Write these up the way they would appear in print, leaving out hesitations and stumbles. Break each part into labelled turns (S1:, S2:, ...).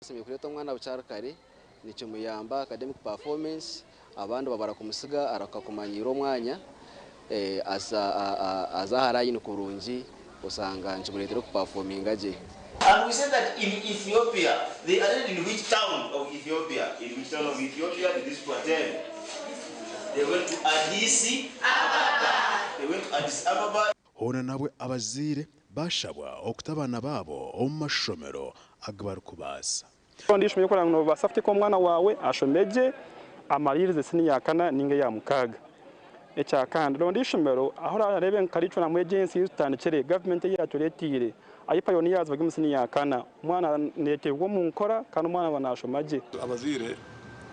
S1: Osemeriire kureeta omwana bukyari kare nikimuyamba academic performance, abandi babara kumusiga arahuka kumanyiira omwanya, aza aha line kurungi osanga nikimureetera okupafominga gye.
S2: And we said that in Ethiopia, they attended in which town of Ethiopia? In which town of Ethiopia did these people attend? They went to Addis Ababa. They went to Addis Ababa.
S3: Hoona nabwe abazaire baashabwa okuta abaana baabo omu mashomero agu barikubaasa.
S4: Ondiijo okureba ngu noobaasa kuteeka omwana waawe ashome gye amaririze siniya ya kana ninga eya mukaaga. Ekyakandi ronda eishomero ahu orareebe ngu curriculum egi ensi ei tutandikire gavumenti ei yatureeteire ahu pioneers bari omu siniya ya kana omwana neeteebwa omu nkora kandi omwana aba naashoma gye.
S5: Abazaire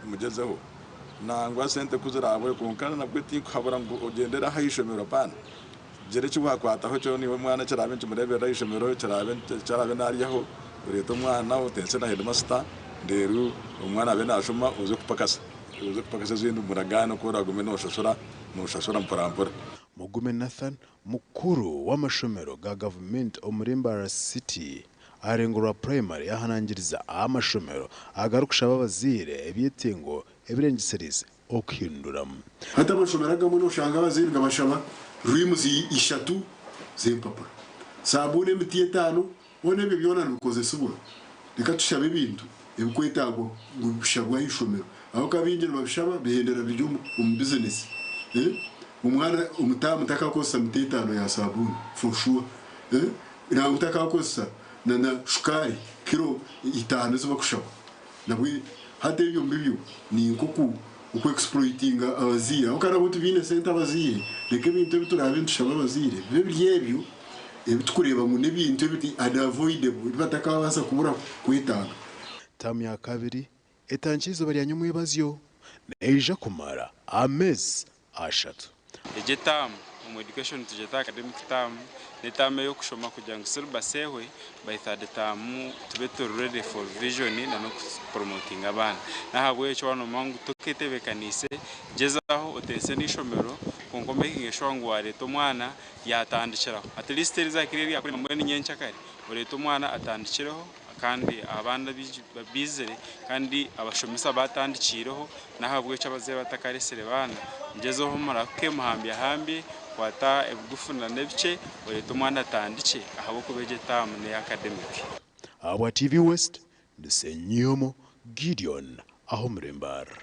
S5: mugyezeho nangwa sente ku ziraabure kwonka nabwo tinkuhabura ngu ogyendere aha ishomero apana. Gira eki waakwataho kyo niiwe omwana kiraabe nikimureeberera aha ishomero, kiraabe eki araabe naaryaho, oreete omwana otense na heedimasita reero omwana abe naashoma oze kupakasa, oze kupakasa ezindi muragaane oku oraagume nooshashura, nooshashura mporampora.
S3: Mugume Nathan, mukuru w'amashomero ga gavumenti omuri Mbarara City aharengo rwa Primary yahanangiriza amashomero agarikushaba abazaire ebyetengo ebirengyesereize okuhinduramu.
S6: Hati amashomero agamwe noshanga abazaire nibashaba reams ishatu z'empapura, sabuuni emiti etaano, hoona ebyo byona nibikozesibwa. Reka tushabe ebintu ebikwetagwa ngu bishabwe aha ishomero ahabw'okuba baingi nibabishaba bihendera biri omu bizinesi. Omwana omu taamu takakozesa miti etaano ya sabuuni for sure. Nangwa takakozesa na shukaari kiro itaano ezi bakushaba. Nabwe hati ebyo mbibyo ni nk'oku oku exploitinga abazaire ahabw'okuba nabo tibaine sente abazaire reka ebintu ebi turaabe nitushaba abazaire bibe biri ebyo ebi tukureeba ngu n'ebintu ebiri unavoidable ebi batakabaasa kubura kwetaaga.
S3: Taamu ya kabiri etandikire eizooba rya nyomwebazyo neija kumara ameezi ashatu.
S7: Egi etaamu omu education tugyeta academic term, n'etaamu ey'okushoma kugira ngu syllabus ehwe, by third term tube turi ready for revision na n'okupromotinga abaana. N'ahabw'ekyo waaba noomanya ngu toketebeekaniise, gyezaho oteese n'eishomero kwonka omekinge sure ngu waareeta omwana yaatandikiraho. At least eriizooba kuri mbwenu nyenkyakare, oreete omwana atandikireho kandi abaana abaingi baizire kandi abashomesa batandikiireho n'ahabw'ekyo abazaire batakaresire baana mugyezeho murahuke muhambyahambye kwata ebigufu n'ebikye oreete omwana atandikye ahabw'okuba egi etaamu n'eya academic.
S3: Ahabwa TV West, ndi Ssenyomo Gideon aho omuri Mbarara.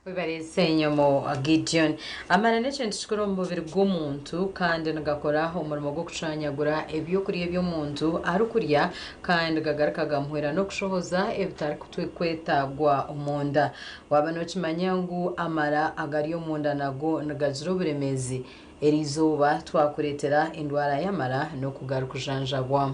S8: Webare Ssenyomo Gideon. Amara n'ekintu kikuru omu mubiri gw'omuntu kandi nigakora omurimo gw'okucwanyagura ebyokurya ebi omuntu arikurya kandi gagaruka gamuhwera n'okushohoza ebitarikwetagwa omunda. Waaba nookimanya ngu amara agari omunda nago nigagira oburemeezi, eriizooba twakureetera endwara y'amara n'oku garikujanjabwa.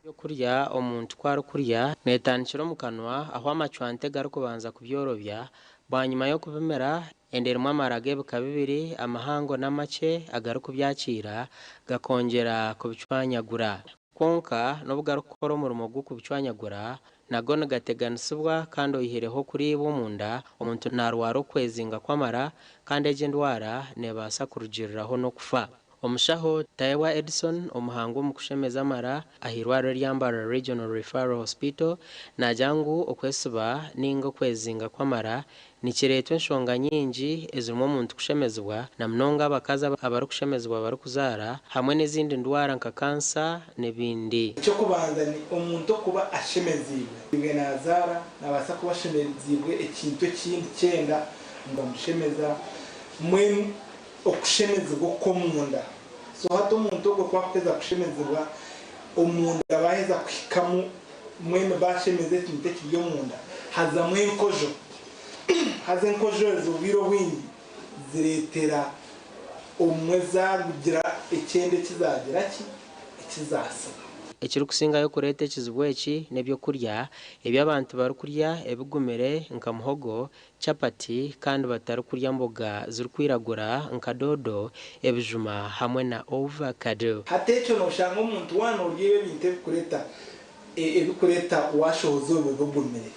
S9: Ebyokurya omuntu ku arikurya neetandikira omu kanwa ahu amacwante garikubanza kubyorobya. Bwanyima y'okubimira, enda erimu amara g'ebika bibiri, amahango n'amakye agarikubyakiira gakongyera kubicwanyagura. Kwonka n'obu garikukora omurimo gw'okubicwanyagura, nago nigateganisibwa kandi oyihireho okuriibwa omunda, omuntu naarwara okwezinga kw'amara kandi egi endwara neebaasa kurugiiriraho n'okufa. Omushaho Tayebwa Edson, omuhangu omu kushemeza amara ah'eirwariro erya Mbarara Regional Referral Hospital naagira ngu okwesiba ninga okwezinga kw'amara nikireetwa enshonga nyingi ezirimu omuntu kushemezibwa na munonga abakazi abarikushemezibwa barikuzaara hamwe n'ezindi ndwara nka kansa n'ebindi.
S10: Eky'okubanza ni omuntu okuba ashemeziibwe. Ibwe nazaara nabaasa kuba ashemeziibwe ekintu ekindi kyenda ngu bamushemeza mbwenu Okushemezibwa okw'omunda. So hati omuntu ogwo ku akuheza kushemezibwa, omunda baaheza kuhikamu mbwenu baashemeza ekintu ekiri omunda, hazamu enkojo. Haza enkojo ezo obwire obwingi zireetera obumwe zaagira ekyenda eki zaagira ki? Eki zaatsiba.
S9: Ekirikusingayo kureeta ekizibu eki n'eby'okurya ebi abantu barikurya ebigumire nka muhogo, chapati kandi batarikurya mboga zirikwiragura nka doodo, ebijuma hamwe na ovacado.
S10: Hati ekyo noshanga omuntu waaba norya ebyo ebintu ebikureta ebikureta washohoza obubi bugumire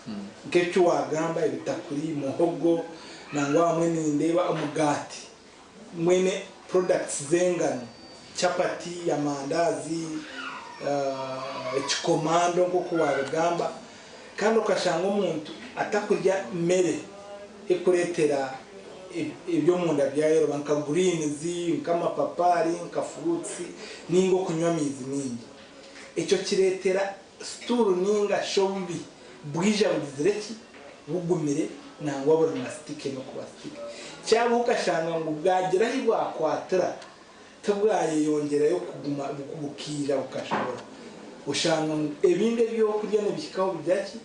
S10: nk'eki wagamba ebitakuri, muhogo nangwa abamwe nindeeba omugati mbwenu products z'engano, chapati, amandazi. Ekikomando nk'oku wabigamba kandi okashanga omuntu atakurya mere ekureetera eby'omunda byayoroba nka greens, nk'amapapari, nka fruits ninga okunywa amaizi mingi. Ekyo kireetera stool ninga shi obubi bwija bugizire ki? Bugumire nangwa buri na sticky n'okuba sticky. Kyabaho okashanga ngu bwagira ahi bwakwatira tibwayeyongyerayo kuguma bukaija bukashobora oshanga ngu ebindi ebyokurya nibihikaho bigira ki?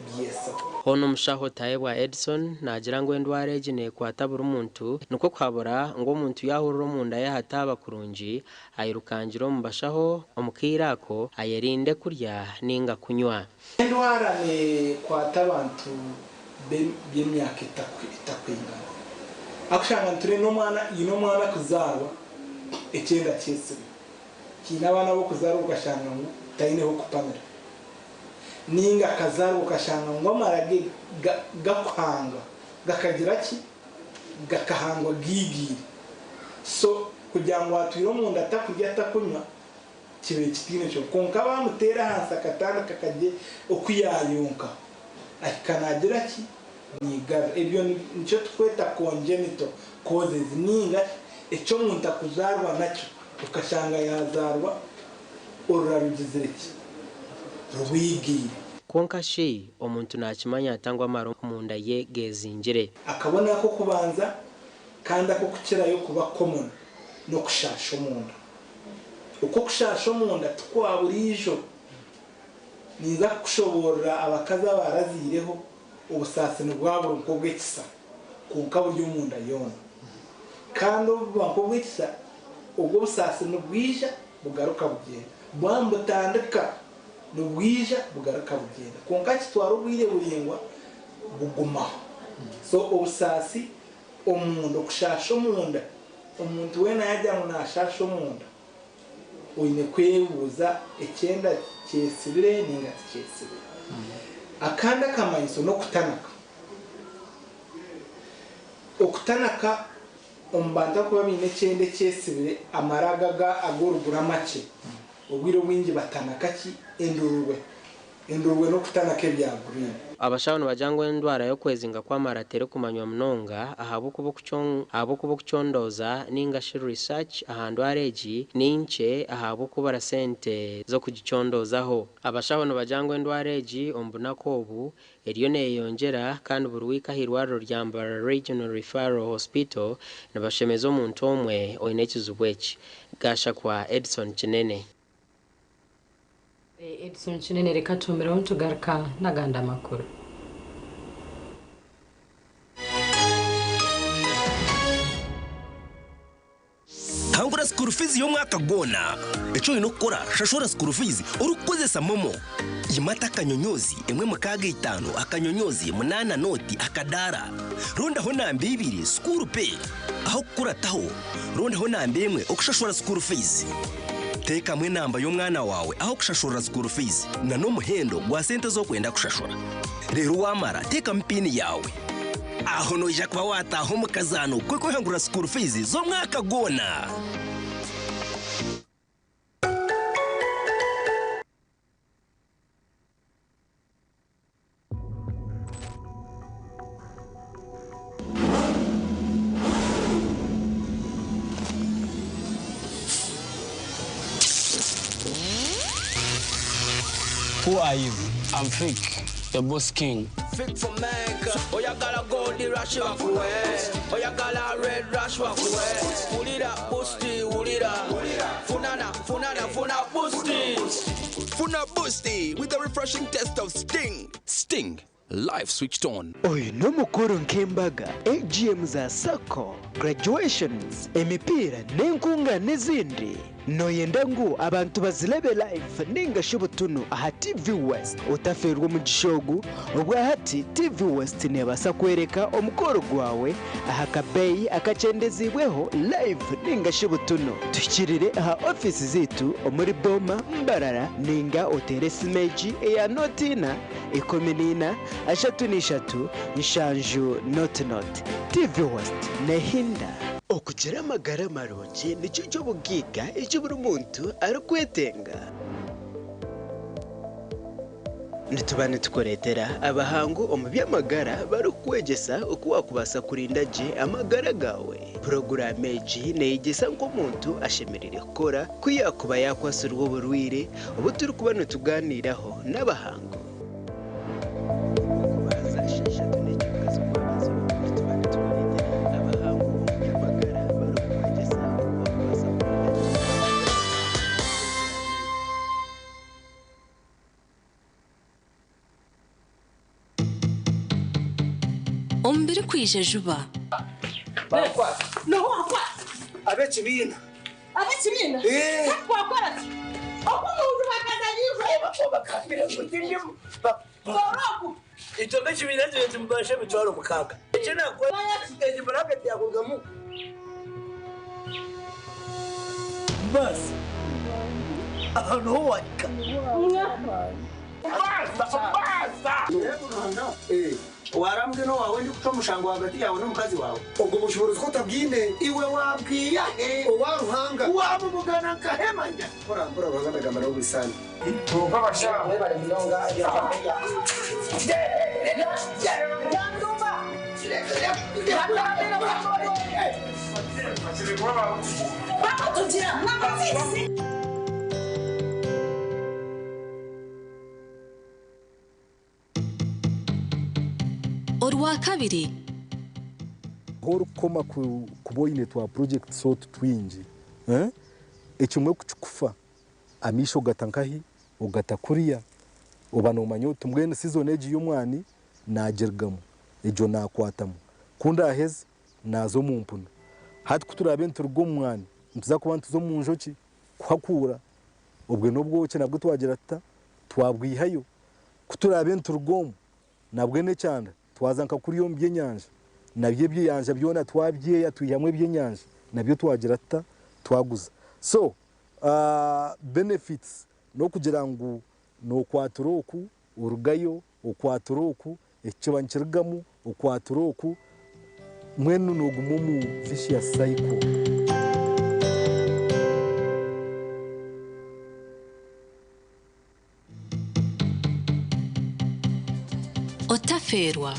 S10: Byesiba.
S9: Hoona omushaho Tayebwa Edson naagira ngu endwara egi neekwata buri muntu nikwo kuhabura ngu omuntu yaahurira omunda ye hataaba kurungi ayirukangire omu bashaho omu kaire ako ayerinde kurya ninga kunywa.
S10: Endwara nekwata abantu b'emyaka etakwingana. Akushanga niture n'omwana yine omwana kuzarwa ekyenda kyesibe. Kiine abaana b'okuzarwa okashanga ngu taine h'okupamira. Ninga akazarwa okashanga ngu amara ge gakuhanga gakagira ki? Gakahangwa giigiire. So kugira ngu atwire omunda atakurya atakunywa kibaire kitaine kyo. Kwonka bamuteera ahansi akatandika kagye oku yaayonka ahika naagira ki? Naigarura. Ebyo nikyo tukweta congenital causes ninga shi eki omuntu akuzaarwa nakyo okashanga yaazaarwa orura rugizire ki? Rwigiire.
S9: Kwonka shi omuntu naakimanya ata ngu amara omunda ye geezingire?
S10: Akabonero ak'okubanza kandi ak'okukirayo kuba common n'okushaasha omunda. Okwo okushaasha omunda tikwa buriijo. Ninza kukushoboorora abakazi abaaraziireho obusaasi nibwabura nk'obw'ekisa kwonka buri omunda yoona. Kandi obu buba nk'obw'ekisa, obwo obusaasi nibwija bugaruka bugyenda. Bwaba nibutandika nibwija bugaruka bugyenda. Kwonka kitwara obwire buraingwa bugumaho. So obusaasi omunda, okushaasha omunda, omuntu weena yaagira ngu naashaasha omunda, oine kwebuuza ekyenda kyesibire ninga tikyesibire. Akandi akamanyiso n'okutanaka. Okutanaka omu bantu abakuba baine ekyenda ekyesibire, amara aga ag'oruguru amakye, obwire obwingi batanaka ki? Endurwe. Endurwe n'okutanaka ebya green.
S9: Abashaho nibagira ngu endwara y'okwezinga kw'amara terikumanywa munonga ahabw'okuba ahabw'okuba okucondooza ninga shi research aha ndwara egi ni nkye ahabw'okubura sente z'okugicondoozaho. Abashaho nibagira ngu endwara egi omu bunaku obu eriyo neyeyongyera kandi buri wiiki ah'eirwariro rya Mbarara Regional Referral Hospital nibashemeza omuntu omwe oine ekizibu eki. Gashakwa Edson Kinene.
S8: Edson Kinene reka tuhumireho nitugaruka n'agandi amakuru.
S11: Hangura school fees y'omwaka gwona. Eki oine kukora, Shashura school fees orikukozesa MoMo. Yimata akanyonyoozi emwe mukaaga itaano akanyonyoozi munaana nooti akadaara. Rondaho namba ibiri school pay. Aho kukurataho, rondaho namba emwe okushashura school fees. Teekamu enamba y'omwana waawe ah'okushashurira school fees na n'omuhendo gwa sente ezi orikwenda kushashura. Reero waamara teekamu piini yaawe. Aho noija kuba waataaha omu kazaano k'okwehangurira school fees z'omwaka gwona.
S12: Who are you? I'm Fik, the boss king.
S13: Fik for Mecca. Oyagala gold rush bakuwe. Oyagala red rush bakuwe. Wulira boosti, wulira. Funana, funana, funa boosti.
S11: Funa Boosty with the refreshing taste of Sting. Sting, life switched on.
S14: Oyu n'omukoro nk'embaga, AGM za sacco, graduations, emipiira n'enkungaana ezindi. Nooyenda ngu abantu bazirebe live ninga shi butunu aha TV West? Otafeerwa omugisha ogu, obwahati TV West neebaasa kworeka omukoro gwawe aha kabeeyi akakyendeziibweho live ninga shi butunu. Tuhikirire aha ofiisi zaitu omuri Boma, Mbarara ninga oteere esimu egi eya nooti ina, 14, 33, 70 nooti nooti. TV West nehinda. Okugira amagara marungi nikyo ky'obugaiga eki buri muntu arikwetenga. Nituba nitukureetera abahangu omu by'amagara barikukwegyesa oku waakubaasa kurinda gye amagara gaawe. Puroguraamu egi neeyegyesa nk'omuntu ashemereire kukora ku yaakuba yaakwatsirwe oburwaire obu turikuba nitugaaniiraho n'abahangu.
S15: Omu birikwija juba.
S16: Ab'ekibiina.
S17: Ab'ekibiina?
S16: Eh.
S17: Wakora ki? Oku omuntu bakaza
S16: Bakambira ngu tindimu.
S17: Oroku.
S16: Itwe nk'ekibiina kyo timubasha 60,000. Eki nakora egi buraketi yakurugamu. Basi. Aha niho wahika.
S18: Warambwe n'owawe ndikucwa omushango hagati yawe n'omukazi wawe.
S16: Obwo bushobozi ko otabwine.
S18: Iwe wabwiya he?
S16: Owa Ruhanga.
S18: Wamubugana nkahemanya.
S16: Mpora mpora Ruhanga ndagamba nawe buri sande.
S17: Bakutugira mwabafisi.
S15: Orwakabiri.
S19: Orikukoma kuba oine twa projects otu twingi, eh? Ekimwe kukikufa amaisho ogata nkahi ogata kuriya oba noomanya oti mbwenu season egi y'omwani naagirugamu egyo naakwatamu ku ndaaheze naaza omu mpunu. Hati ku turaabe nituruga omu mwani nituza kuba nituza omu njoki kuhakuura obwe n'obwoki nabwo twagira tuta twabwihayo. Ku turaabe nituruga omu nabwe n'ekyanda twaza nka kuriya omu by'enyanja nabyo eby'eyanja byona twabyeya twihamu eby'enyanja nabyo twagira tuta twaguza. So benefits n'okugira ngu nookwatura oku orugayo okwatura oku eki kiba nikirugamu okwatura oku mbwenu nooguma omu vicious cycle.
S15: Otafeerwa.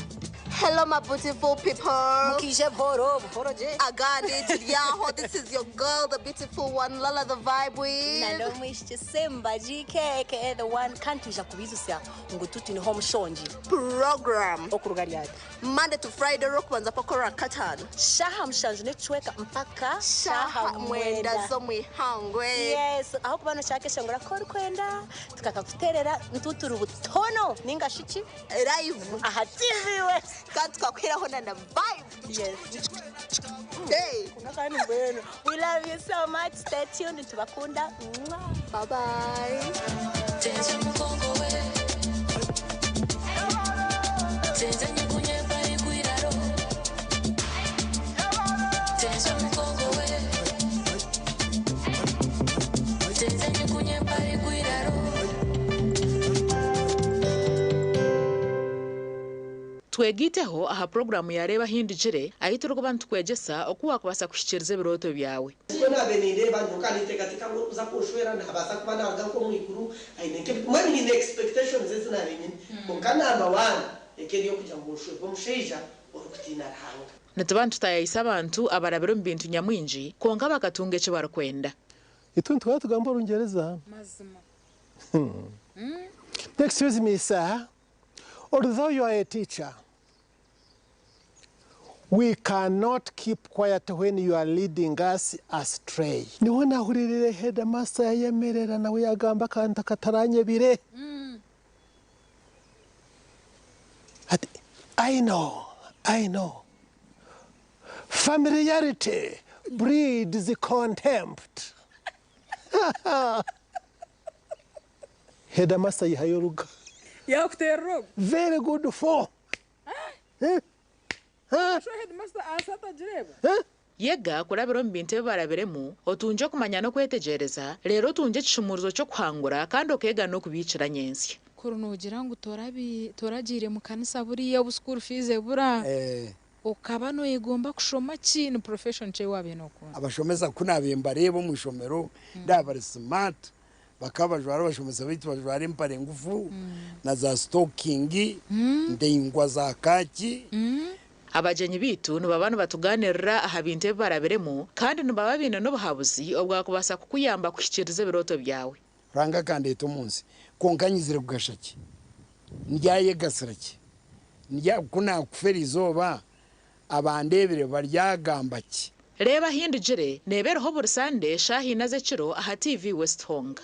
S20: Hello, my beautiful people.
S17: Mukije buhoro buhoro je.
S20: Agandi Tidyaho. This is your girl, the beautiful one, Lala the Vibe with.
S21: Nando mwishiki Simba GK aka the one kantuja kubizusya ngu tuti niho mushongi
S20: Program.
S21: Okuruga ryari.
S20: Monday to Friday, rokubanza pakora katano.
S21: Shaha mushanju n'ekicweka mpaka
S20: Shaha mwenda z'omwihangwe.
S21: Yes, aho kuba noshaka ngura ko orikwenda tukakakuterera ntuturi butono ninga shiki
S20: Live.
S21: Aha TV we.
S20: Kandi tukakwiraho na na vibe.
S21: Yes.
S20: Hey.
S21: Kandi mbwenu. We love you so much. Stay tuned tubakunda.
S20: Bye bye.
S22: Twegiteho aha puroguramu ya Reeba Ahindukire ahu turikuba nitukwegyesa oku waakubaasa kuhikiiriza ebirooto byawe.
S18: Nikwo naabaire nindeeba nyoka ninteekateeka ngu orikuza kunshwera naabaasa kuba naaruga nk'omu iguru aine nk'ebi mbwenu nyine expectations ezi naabaire nyine kwonka number one eka eri ey'okugira ngu nshwerwe omushaija orikutiina Ruhanga.
S22: Nituba nitutaayaayisa abantu abarabire omu bintu nyamwingi kwonka bakatunga eki barikwenda.
S23: Itwe nituba tugamba Orungyereza.
S24: Mazima.
S23: Excuse me, sir. Although you are a teacher, we cannot keep quiet when you are leading us astray. Niho nahuririre headmaster yayemerera nawe yagamba akantu kataranyebire. Ati, I know, I know. Familiarity breeds contempt. Headmaster yihayo oruga.
S24: Yakuteerera ogu.
S23: Very good for. Eh?
S24: So headmaster asa atagireeba.
S22: Yega kurabira omu bintu ebi barabiremu, otungye okumanya n'okwetegyereza, reero otungye ekishumuurizo ky'okuhangura kandi okeega n'okubiikira nyentsya.
S24: Kuri noogira ngu toragiire mu kanisa buriya obu school fees ebura, okaba noyegomba kushoma ki? Ni profession ki ei waabaire nookunda?
S25: Abashomesa ku naabaire mbareeba omu ishomero, ndaba bari smart,
S1: Bakaba bajwara abashomesa baitu bajwara empare ngufu na za sitokingi ndaingwa za kaaki.
S22: Abagyenyi baitu nibaba nibatugaanirira aha bintu ebi barabiremu kandi nibaba baine n'obuhabuzi obwakubaasa kukuyamba kuhikiiriza ebirooto byawe.
S1: Ruhanga akandeeta omu nsi, kwonka nyizire kugasha ki? Ndyayegasira ki? Ndya, ku naakufa eri izooba, abandeebire baryagamba ki?
S22: Reeba Ahindugire neeba eriho buri Sande shaaha ina z'ekiro aha TV West Honga.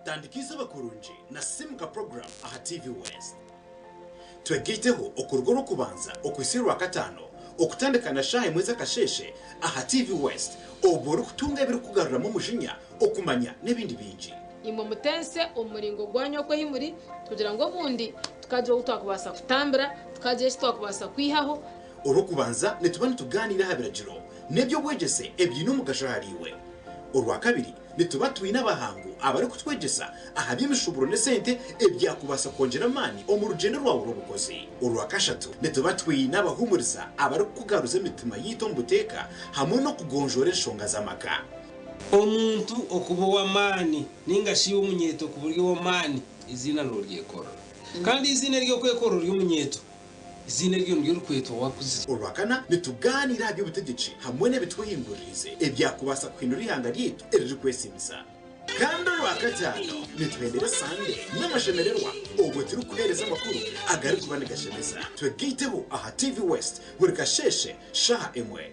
S2: Tandika eizooba kurungi na Simuka Program aha TV West. Twegaiteho okuruga Orwokubanza okuhitsya Orwakataano okutandika na shaaha emwe z'akasheeshe aha TV West obwo orikutunga ebirikukugaruramu omujinya, okumanya n'ebindi bingi.
S4: Imwe mutense omu muringo gwanyu oku ahi muri, kugira ngu obundi tukagira ou twakubaasa kutambira, tukagira eki twakubaasa kwihaho.
S2: Orwokubanza nituba nitugaaniira aha biragiro n'eby'obwegyese ebiine omugasho ahariiwe. Orwakabiri Nituba twine abahangu abarikutwegyesa aha by'emishuuburo n'esente ebyakubaasa kwongyera amaani omu rugyendo rwawe rw'obukozi. Orwakashatu, nituba twine abahuumuriza abarikukugaruza emitima yaitu omu buteeka hamwe n'okugonjoora enshonga z'amaka.
S5: Omuntu okuba ow'amaani nainga shi omunyeeto kuba ori ow'amaani, eiziina nooryekorera. Kandi eiziina ery'okwekorera ori omunyeeto, eiziina eryo niryo orikwetwa waakuzire.
S2: Orwakana, nitugaaniira aha by'obutegyeki hamwe n'ebitwehinguririize ebyakubaasa kuhindura eihanga ryaitu eririkwesiimisa. Kandi Orwakataano, nituhendera esande n'amashemererwa obwo turikuheereza amakuru agarikuba nigashemeza. Twegaiteho aha TV West buri kasheeshe shaaha emwe.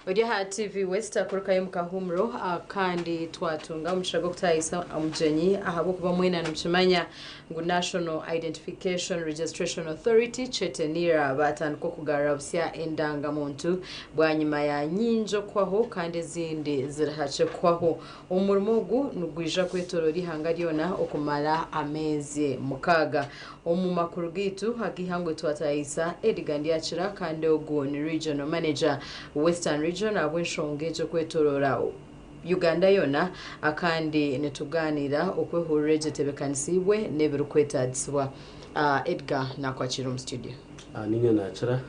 S8: Ori aha TV West akurukayo omu kahuumuro kandi twatunga omugisha gw'okutahisa omugyenyi ahabw'okuba mwena nimukimanya ngu National Identification Registration Authority Kyete NIRA baatandika okugarura busya endangamuntu bwanyima ya nyingi okuhwaho kandi ezindi ziri hakye kuhwaho. Omurimo ogu nigwija kwetoroora eihanga ryona okumara ameezi mukaaga. Omu makuru gaitu ag'eihangwe twataahiisa Edgar Ndyakira kandi ogu ni Regional Manager Western Region ahabw'enshonga egyo okwetoroora Uganda yoona kandi nitugaaniira okwehurira egyo etebeekanisiibwe n'ebirikwetaagisibwa. Edgar naakwakiira omu studio.
S25: Niinye naakira,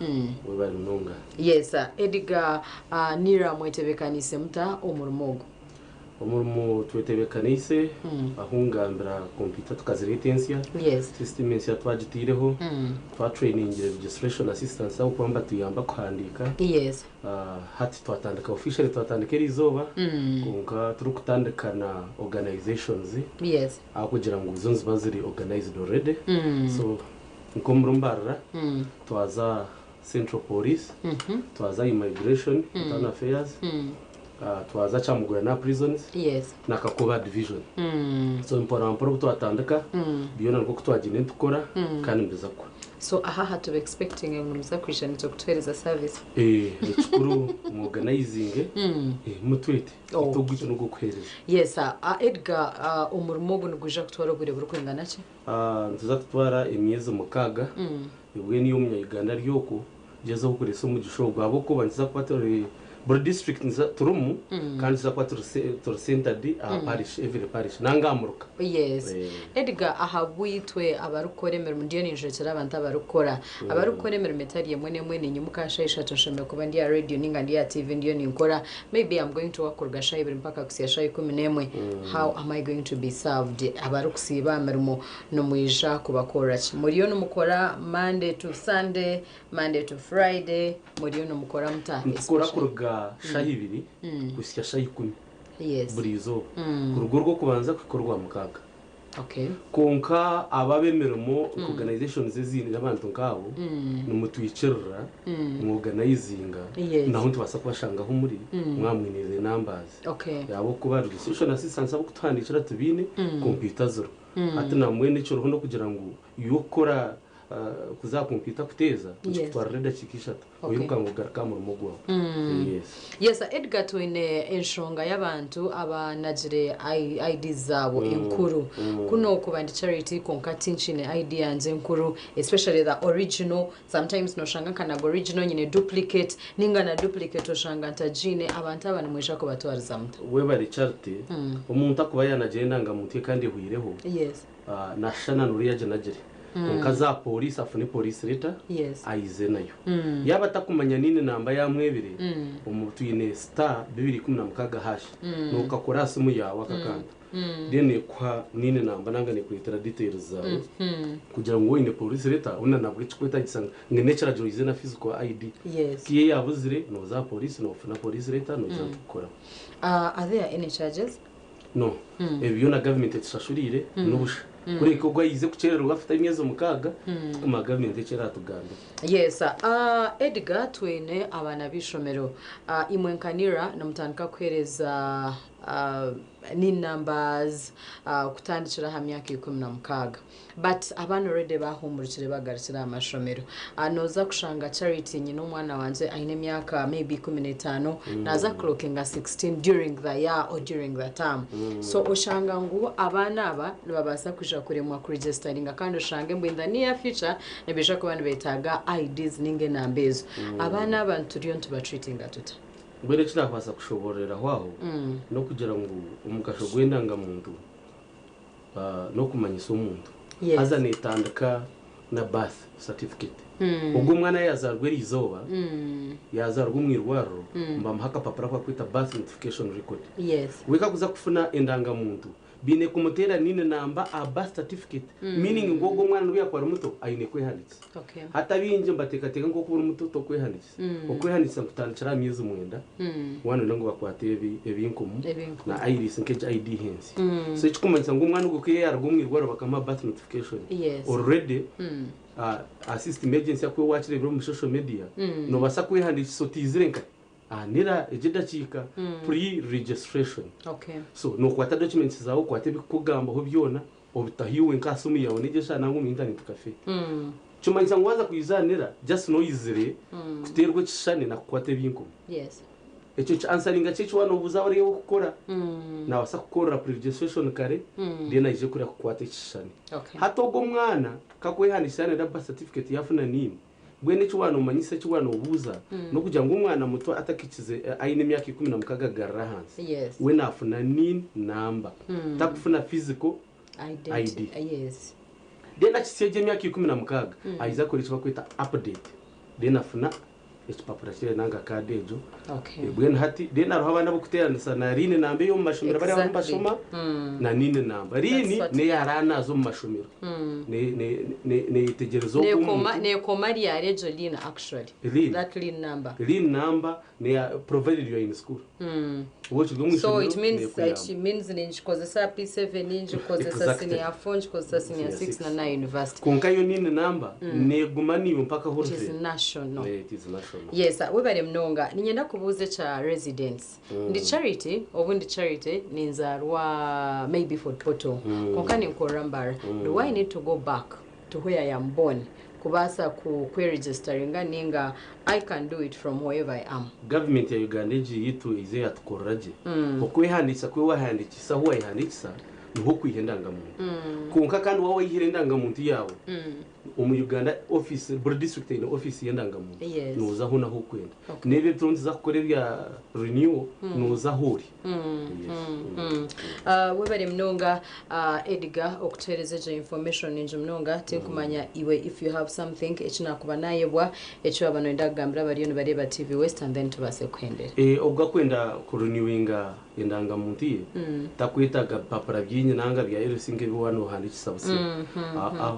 S25: webare munonga.
S8: Yes, Edgar, NIRA mwetebeekaniise muta omurimo ogu?
S25: Omurimo twetebekaniise ahu ngambira kompyuta tukazireeta ensya, system ensya twagitaireho, twatrainingire registration assistants ahabw'okuba nibatuyamba kuhandiika. Hati twatandika officially twatandika eriizooba kwonka turikutandika na organisations ahabw'okugira ngu zo niziba ziri organised already. So nk'omuri Mbarara twaza Central Police, twaza Immigration, Internal Affairs, twaza Kyamugura na Prisons na Kakoba Division. So mpora mpora obu twatandika byona nikwo twagyenda nitukora kandi nibiza kukora.
S8: So aha aha tuba expecting ngu nimuza kwija naitwe kutuheereza service?
S25: Ekikuru mu organizinge mutwete itwe ogwaitu n'ogw'okuheereza.
S8: Yes, Edgar, omurimo ogu nigwija kutwara obwire burikwingana ki?
S25: Nituza kutwara emyezi mukaaga, mbwenu iwe omunya-Uganda ari okwo, gyezaho kukoresa omugisha ogwo ahabw'okuba nituza kuba turi buri district nituza turimu kandi nituza kuba turi turi centered aha parish, every parish nanga aha muruka.
S8: Yes. Edgar, ahabw'itwe abarikukora emirimo, ndiyo ninjwekyera abantu abarikukora, abarikukora emirimo etari emwe n'emwe, ninyimuka shaaha ishatu nshemereire kuba ndi aha radio ninga ndi aha TV ndiyo ninkora, Maybe am going to work kuruga shaaha ibiri mpaka kuhitsya shaaha 11, how am I going to be served? Abarikusiiba aha mirimo nimwija kubakorera ki? Muriyo nimukora Monday to Sunday, Monday to Friday, muriyo nimukora muta?
S25: Nitukora
S8: Especially.
S25: kuruga shaaha ibiri kuhitsya shaaha 10 buri izooba, kuruga orw'okubanza kuhika orwamukaaga.
S8: Okay.
S25: Kwonka abo ab'emirimo nka organisations ezindi n'abantu nk'abo nimutwikirira mworganizinga naho nitubaasa kubashanga ahu muri mwaba mwine the numbers. Ahabw'okuba registration assistants ab'okutuhandiikira tubaine, kompyuta ziriho. Hati nambwenu ekiriho n'okugira ngu iwe okukora kuza aha kompyuta kuteeza nikikutwarira edakiika ishatu oiruka ngu ogaruke aha murimo gwawe. Yes.
S8: Yes, Edgar twine enshonga y'abantu abanagire IDs zaabo enkuru. Kunu okuba ndi Charity kwonka tinkiine ID yangye enkuru especially the original. Sometimes noshanga nkanaga original nyine duplicate ninga na duplicate oshanga ntagiine. Abantu aba nimwija kubatwariza muta?
S25: Webare Charity, omuntu akuba yanagire endangamuntu ye kandi ehwireho, Nashushana n'oriya aginagire. Kwonka aze aha pooriisi afune pooriisi letter aize nayo. Yaaba atakumanya niine namba yaamwebire, omu twine star 216 hash, nookakora aha simu yaawe aka kantu, then ekuha niine namba nanga neekureetera details zaawe kugira ngu waine pooriisi letter hoona nabwo ekikwetagisa ngu n'ekiragiro oize na physical ID. Ku yo yaabuzire, nooza aha pooriisi noofuna pooriisi letter noija nitukukoraho.
S8: Are there any charges?
S25: No. Ebi byona gavumenti etushashuriire n'obusha. Kureka ogwo ayize kukyerererwa afite emyezi mukaaga, tukumanya gavumenti eki eratugambira.
S8: Yes. Edgar, twine abaana b'eishomero. Imwe nka NIRA nimutandika kuheereza NIN numbers kutandikira aha myaka 16. But abaana already bahumurukire bagarukire aha mashomero. Noza kushanga Charity nyine omwana wangye aine emyaka maybe 15 naza kuclockinga 16 during the year or during the term. So oshanga ngu abaana aba nibabaasa kwija kuremwa kuregisteringa kandi oshange ngu in the near future nibaija kuba nibetaaga IDs ninga enamba ezo. Abaana aba turiyo nitubatreatinga tuta?
S25: Mbwenu eki nakubaasa kushoboororeraho aho n'okugira ngu omugasho gw'endangamuntu n'okumanyisa omuntu. Haza neetandika na birth certificate. Ogwo omwana yaazaarwa eri izooba, yaazaarwa omu irwariro, nibamuha akapapura aku barikweta birth notification record. We kakuza kufuna endangamuntu, baine kumuteera NIN namba aha birth certificate, meaning ngu ogwo omwana n'obu yaakuba ari muto, aine kwehandiikisa. Hati abaingi nibateekateeka ngu okuba ori muto tokwehandiikisa. Okwehandiikisa nikutandikira aha myezi mwenda, waaba nooyenda ngu bakwate ebinkumu na iris nk'egi ID y'ensi. So ekirikumanyisa ngu omwana ogwo ku yaaruga omu irwariro bakamuha birth notification, already aha system egi ensya ku waakireebire omu social media, noobaasa kwehandiikisa otaizire nka aha nira egi edakiika, pre-registration. So nookwata documents zaawe, okwate ebirikukugambaho byona, Obitaho iwe nka aha simu yaawe n'egyo eshaaha nangwa omu internet cafe. Kimanyisa ngu waaza kwizaanira just n'oizire kuteerwa ekishushani na kukwata ebinkumu. Ekyo ki answeringa ki eki waaba noobuuza ori ow'okukora, naabaasa kukukorera pre-registration kare then aije kuriya kukwata ekishushani. Hati ogwo omwana ku akwehandiikisa yaaba naayenda birth certificate yaafuna NIN, Mbwenu eki wanomanyisa eki wanobuuza nokugira ngu omwana muto atakikize aine emyaka 16 kugarura ahansi we nafuna nin number takufuna physical ID then akitsya egyo emyaka 16 ayiza akora ekibakweta update then afuna ekipapura kiriya nanga card egyo mbwenu hati then hariho abandi abokuteranisa na rin number eyomumashomero bariya abarimu nibashoma na nin number rin neya runners omumashomero. Neyetegyereza ogu omuntu.
S8: Nekoma ryari egyo lin actually?
S25: Lin?
S8: That lin number.
S25: Lin number neya provided you are in school. Oba okiri omu
S8: So
S25: ishomero
S8: it means
S25: nekuyamba.
S8: it means ningikozesa P7, ningikozesa
S25: Exactly.
S8: senior 4, ngikozesa senior
S25: Senior
S8: 6
S25: six.
S8: na na university.
S25: Kwonka yo nin number neguma naiwe mpaka ahu
S8: It is
S25: orihurira.
S8: national.
S25: It is national.
S8: Yes, webare munonga. Niinyenda kubuuza ekya residence. Ndi Charity, obu ndi Charity ninzaarwa maybe Fort Portal kwonka ninkorera Mbarara. Do I need to go back to where I am born kubaasa ku kweregisteringa ninga I can do it from wherever I am?
S25: Gavumenti ya Uganda egi yaitu eize yatukorera gye. Okwehandiikisa ku wahandiikisa ahu wayehandiikisa niho okwiha endangamuntu. Kwonka kandi waaba waihire endangamuntu yaawe, Omu Uganda office buri district eine office y'endangamuntu.
S8: Yes.
S25: Nooza ahu nahu orikwenda.
S8: Okay.
S25: N'ebi ebiturimu nituza kukora ebya renewal nooza ahu ori. Yes.
S8: Webare munonga Edgar okutuhereza egyo information nungi munonga. Tinkumanya iwe if you have something eki nakuba nayebwa eki waba noyenda kugambira abariyo nibareeba TV West and then tubaase kuhendera.
S25: Ogwo akwenda ku renewinga endangamuntu ye takwetaaga bipapura bingi nanga bya LC nk'ebi waaba noohandiikisa busya.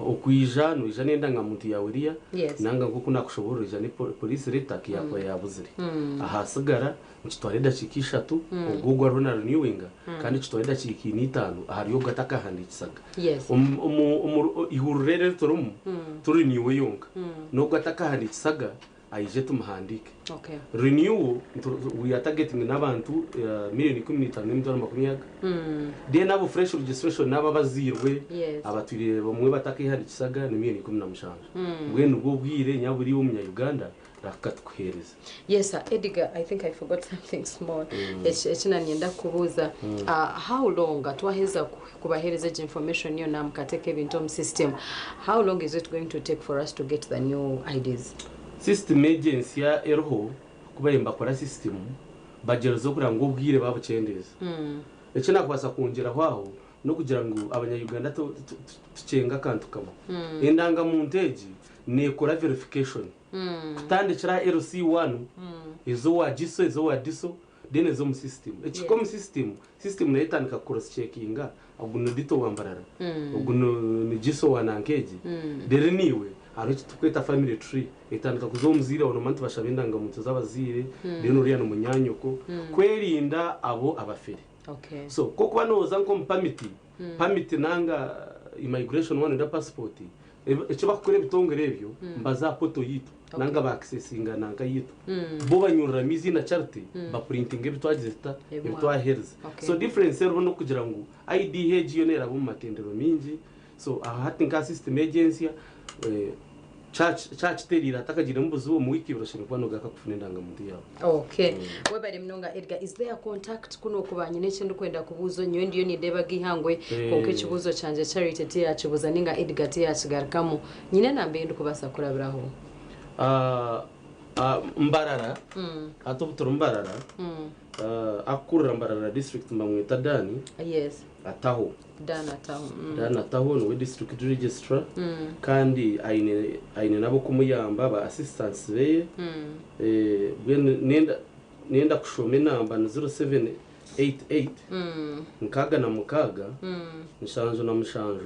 S25: Okwija noija n'endangamuntu yaawe eriya nanga nk'oku naakushoboorora oija ne police letter ku yaakuba yaabuzire. Ahasigara nikitwara edakiika ishatu ogwo ogwo ariho na renewinga kandi kitwara edakiika ina itaano ahari ogwo atakahandiikisaga. Omu ihuriro eri eri turimu, turinewe yonka n'ogwo atakahandiikisaga. aije tumuhandiike.
S8: Okay.
S25: Renewal we are targeting n'abantu million 15 n'emitwaro makumi aga. Then abo fresh registration n'abo abaziirwe abatwire bamwe batakaihandikisaga ni million 17. Mbwenu nibwo obwire nyabura iwe omunya Uganda rahuka tukuheereze.
S8: Yes sir, Edgar, I think I forgot something small. Eki nanyenda kukubuuza, how long twaheza kubaheereza egi information yoona mukateeka ebintu omu system, how long is it going to take for us to get the new IDs?
S25: System egi ensya eriho ku bariyo nibakora system bagyerizeho kureba ngu obwire babukyendeeza. Eki nakubaasa kwongyeraho aho n'okugira ngu abanya Uganda tukyenge akantu kamwe. Endangamuntu egi nekora verification kutandikira aha LC1, ez'owa Giso, ez'owa Diso then ez'omu system. Ekihika omu system, system nayo etandika ku cross checkinga ogu ni Dito wa Mbarara, ogu ni Giso wa nanka egi, reero naiwe hariho eki turikweta family tree etandika kuza omuzaire waawe noomanya nibashaba endangamuntu z'abazaire then oriya ni munyaanyoko kwerinda abo abafere. So ku orikuba nooza nk'omu pamiti, pamiti nanga immigration waaba nooyenda passport, eki barikukora ebitongore ebyo nibaza aha portal yaitu nanga ba accessinga nanka yaitu bo banyururamu eiziina Charity bapurintinga ebi twagize tuta ebi twaheerize. So difference eriho n'okugira ngu ID egi yo neeraba omu matendero maingi so aha hati nka system egi ensya kyakitereire hatakagiiremu buzibu omu wiiki ibiri oshemereire kuba nogaruka kufuna endangamuntu yaawe.
S8: Okay. Webare munonga Edgar. Is there a contact kunu okuba nyine eki ndikwenda kubuuza nyowe ndiyo nindeeba aga eihangwe kwonka ekibuuzo kyangye Charity tiyakibuuza ninga Edgar tiyakigarukamu. Nyine enamba ei ndikubaasa kurabiraho?
S25: Mbarara, hati obu turi Mbarara, akukurira Mbarara district nibamweta Dan Ataho.
S8: Dan Ataho.
S25: Dan Ataho niwe district registrar kandi aine aine n'abokumuyamba ba assistants beye. Mbwenu nenda nenda kushoma enamba ni 0788 66 77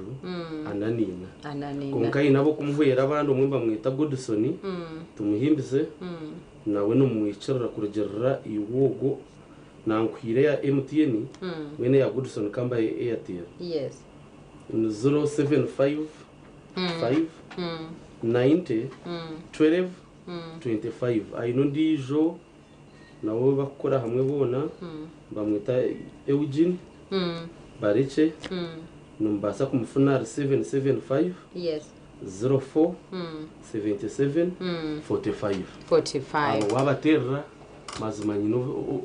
S25: 44. Kwonka aine ab'okumuhwera abandi omwe nibamweta Godson Tumuhimbise nawe nimumwikirira kurugiirira iwe ogwo Nankuhaire eya MTN mbwenu eya Goodson ka mbahe Airtel.
S8: Yes.
S25: Ni 075 5 90 12 25. Aine ondiijo nawe bakukora hamwe boona bamweta Eugene Barekye nimubaasa kumufuna ahari 775
S8: Yes.
S25: 04 77 45.
S8: 45.
S25: Abo wabateerera Mazima nyine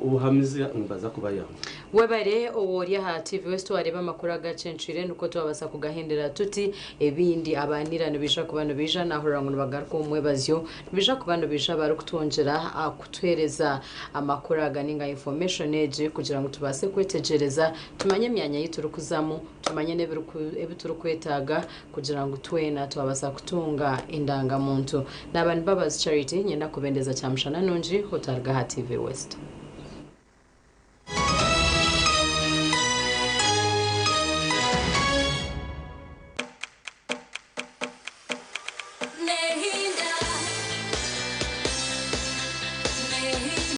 S25: obuhamizi ngu nibaza kubayamba.
S8: Webare obu ori aha TV West wareeba amakuru agacencwire nikwo twabasa kugahendera tuti ebindi abanira nibaija kuba nibaija nahurira ngu nibagaruka omu mwebazyo nibaija kuba nibaija barikutwongyera kutuhereza amakuru aga ninga information egi kugira ngu tubaase kwetegyereza tumanye emyanya ei turikuzamu tumanye n'ebi turikwetaaga kugira ngu twena twabasa kutunga endanga muntu. Naaba ni Mbabazi Charity, nyenda kubendeza kyamushana nungi otaruga aha TV West.